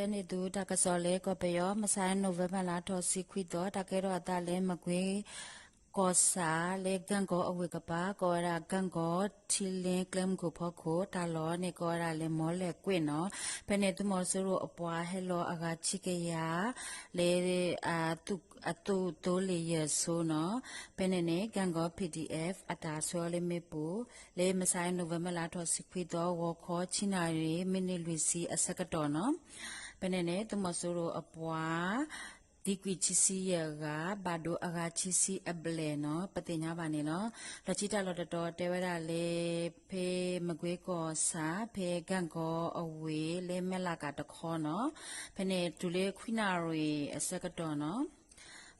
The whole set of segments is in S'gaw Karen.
ဖဲန့ၣ်သုတၢ်ကစီၣ်လၢကီၢ်ပယီၤ မဆါ November လါထီၣ်တဆံခွံသီ တၢ်ကဲထီၣ်အသးလၢမကွ့ကီၢ်ဆၣ်လၢ ကၣ်ကီအဝ့ၢ်ကပၤ ကိးဝဲဒၣ်ကၣ်ကီထံလ့ကျဲမုၢ်ခိၣ်ဖီခိၣ် တၢ်လီၢ်န့ၣ်ကိးဝဲဒၣ်လၢ မီလဲၣ်ကွ့ၣ်နီၤ. ဖဲန့ၣ်သုးမီၤစိရိၤအပှၤဟဲလီၤအဂၤဆံကယၤ လၢ အသုးသိလ့ၣ်ယဲၢ်ဆိနီၤ. ဖဲန့ၣ်န့ၣ် ကၣ်ကီ P D F အတၢ်ဆှၢအီၤလၢမ့ၣ်ပိၢ် လၢမဆါ November လါထီၣ်တဆံခွံသီ ဂီၤခီဆံနၣ်ရံၣ် မံးနံးလွံၢ်ဆံအဆၢကတီၢ်နီၤ. ဖဲန့ၣ်န့ၣ် သုးမီၤစိရိၤအပှၤ သံကွံာ်ခံဆံယဲၢ်ဂၤ ဘၣ်ဒိအဂၤခံဆံအဘျဲၣ်နီၤ ပသ့ၣ်ညါဘၣ်န့ၣ်လီၤ. လီၢ်ခံတၢ်လီၢ်တတီၤတဲဝဲဒၣ်လၢ ဖဲမကွ့ကီၢ်ဆၣ် ဖဲကၣ်ကီအဝ့ၢ်လၢမဲၢ်လးကးတခီနီၤ. ဖဲန့ၣ်တုၤလၢခွံနၣ်ရံၣ်အဆၢကတီၢ်နီၤ.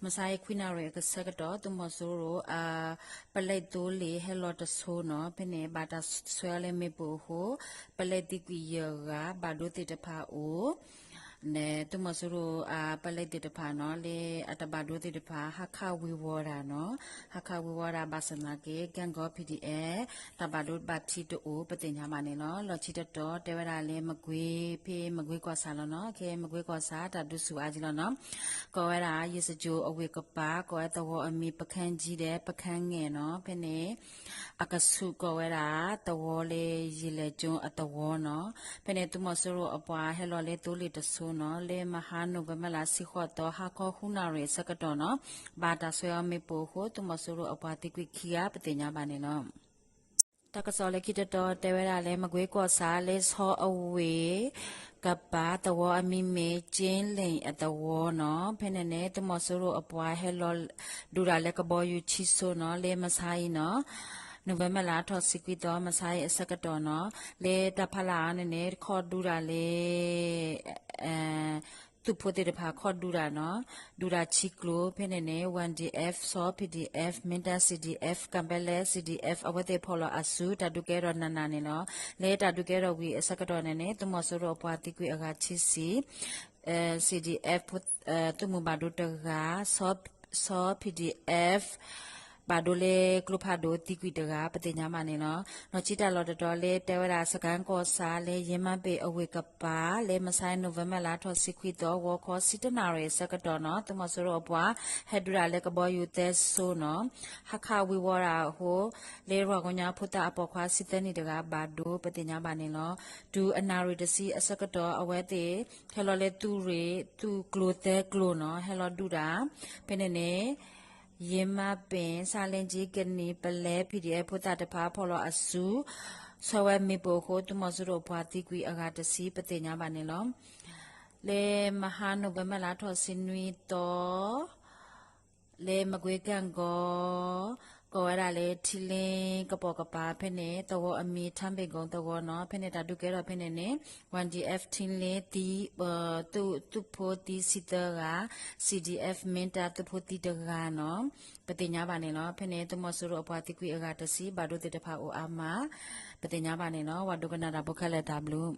မဆါအံၤခွံနၣ်ရံၣ်အဆၢကတီၢ် သုးမီၤစိရိၤ ပလဲသိလ့ၣ်ဟဲလီၤတဆိနီၤ. ဖဲန့ၣ် ဘၣ်တၢ်ဆှၢအီၤလၢမ့ၣ်ပိၢ်အဃိ ပလဲသံကွံာ်ယဲၢ်ဂၤ ဘၣ်ဒိသ့ၣ်တဖၣ်အိၣ် သုးမီၤစိရိၤ ပလဲသ့ၣ်တဖၣ်နီၤ လၢအတၢ်ဘၣ်ဒိသ့ၣ်တဖၣ် ဟးခးဝံၤဝီၤတၢ်နီၤ. ဟးခးဝံၤဝီၤတၢ်ဘၣ်ဆၣ်သနာ်က့ ကၣ်ကီ P D F တၢ်ဘၣ်ဒိဘၣ်ထံးတအိၣ် ပသ့ၣ်ညါဘၣ်န့ၣ်လီၤ. လီၢ်ခံတတီၤတဲဝဲဒၣ်လၢမကွ့ ဖဲမကွ့ကီၢ်ဆၣ်လီၤနီၤ. ခဲမကွ့ကီၢ်ဆၣ် တၢ်ဒုးဆူၣ်အါကံလီၤနီၤ. ကိးဝဲဒၣ် ယစကၠိၤအဝ့ၢ်ကပၤ ကိးဝဲသဝီအမံၤ ပခၢၣ်ကၠံဒီး ပခၢၣ်ငဲၣ်နီၤ. ဖဲန့ၣ် အကဆူးကိးဝဲဒၣ် သဝီလၢယလဲၤကၠိအသဝီနီၤ. ဖဲန့ၣ် သုးမီၤစိရိၤအပှၤဟဲလီၤလၢသိလ့ၣ်တဆိနီၤ လၢမဟါ November လါဆံဃိးသီ ဟါခီဃုနၣ်ရံၣ်အဆၢကတီၢ်နီၤ. ဘၣ်တၢ်ဆှၢအီၤမ့ၣ်ပိၢ်အဃိ သုးမီၤစိရိၤအပှၤသံကွံာ်ခံဂၤ ပသ့ၣ်ညါဘၣ်န့ၣ်လီၤ. တၢ်ကစီၣ်လၢခံတတီၤတဲဝဲဒၣ်လၢ မကွ့ကီၢ်ဆၣ်လၢဆီအဝ့ၢ်ကပၤ သဝီအမံၤမ့ၢ် ကၠ့လ့ၣ်အသဝီနီၤ. ဖဲန့ၣ်န့ၣ် သုးမီၤစိရိၤအပှၤဟဲလီၤ ဒုးတၢ်လၢကဘီယူၤခံဆိနီၤ လၢမဆါအံၤနီၤ November လါထီၣ်တဆံခွံသီ မဆါအံၤအဆၢကတီၢ်နီၤ. လၢတၢ်ဖးလၢ်အါန့ၣ်န့ၣ် ခီၣ်ဒုးတၢ်လၢ သုးဖိသ့ၣ်တဖၣ်ခီၣ်ဒုးတၢ်နီၤ, ဒုးတၢ်ခံကျိၤ ဖဲန့ၣ်န့ၣ် Y D F, ဆီ P D F, မ့ၢ်တၢ် C D F, ကၣ်ဘဲလဲၣ် C D F အဝဲသ့ၣ်ဖီၣ်လီၤအစု တၢ်ဒုးကဲထီၣ်နးနးန့ၣ်လီၤ. လၢတၢ်ဒုးကဲထီၣ်ဝံၤအဆၢကတီၢ်န့ၣ်န့ၣ် သုးမီၤစိရိၤအပှၤသံကွံာ်အဂၤခံဆံ, C D F သုးမုၢ်ဘၣ်ဒိတဂၤ, ဆီ P D F ဘၣ်ဒိလၢကျိဖးဒိၣ်သံကွံာ်တဂၤ ပသ့ၣ်ညါဘၣ်န့ၣ်လီၤ. နီၢ်ကံတၢ်လီၢ်တတီၤလၢတဲဝဲဒၣ် စကဲၣ်ကီၢ်ဆၣ်လၢယ့မါပ့ၣ်အဝ့ၢ်ကပၤ လၢမဆါ November လါထီၣ်တဆံခွံသီ ဂီၤခီဆံတနၣ်ရံၣ်အဆၢကတီၢ်နီၤ သုးမီၤစိရိၤအပှၤ ဟဲဒုးတၢ်လၢကဘီယူၤသၢဆိနီၤ, ဟးခးဝံၤဝီၤတၢ်အဃိ လၢယွၤကညီဖိသၣ်အပိာ်ခွါဆံသၢနံၣ်တဂၤဘၣ်ဒိ ပသ့ၣ်ညါဘၣ်န့ၣ်လီၤ. တုၤအနၣ်ရံၣ်တဆံအဆၢကတီၢ် အဝဲသ့ၣ် ဟဲလီၤလၢသုးရ့ၣ် သုးကျိၤသၢကျိၤနီၤ ဟဲလီၤဒုးတၢ် ဖဲန့ၣ်န့ၣ် ယ့မါပ့ၣ် ဆါလ့ကၠံ ကနံၣ်ပလဲ P D F ဖိသၣ်တဖၣ်ဖီၣ်လီၤအစု ဆှၢဝဲမ့ၣ်ပိၢ်အဃိ သုးမီၤစိရိၤအပှၤသံကွံာ်အဂၤတဆံ ပသ့ၣ်ညါဘၣ်န့ၣ်လီၤ. လၢမဟါ November လါထီၣ်တဆံနွံသီ လၢမကွ့ကၣ်ကီ ကိးဝဲဒၣ်လၢထံလ့ကပိာ်ကပၤ ဖဲန့ၣ် သဝီအမံၤ ထါဘ့ၣ်ကိၣ်သဝီနီၤ ဖဲန့ၣ်တၢ်ဒုးကဲထီၣ်ဖဲန့ၣ်န့ၣ် Y D F ထံလ့သံ သုးဖိသံဆံသၢဂၤ, C D F မ့ၢ်တၢ်သုးဖိသံတဂၤနီၤ ပသ့ၣ်ညါဘၣ်န့ၣ်လီၤ. ဖဲန့ၣ် သုးမီၤစိရိၤအပှၤသံကွံာ်အဂၤတဆံ ဘၣ်ဒိသ့ၣ်တဖၣ်အိၣ်အါမး ပသ့ၣ်ညါဘၣ်န့ၣ်လီၤ. ပှၤဒိကနၣ်တၢ်ဖိခဲလၢာ်တၢ်ဘျုး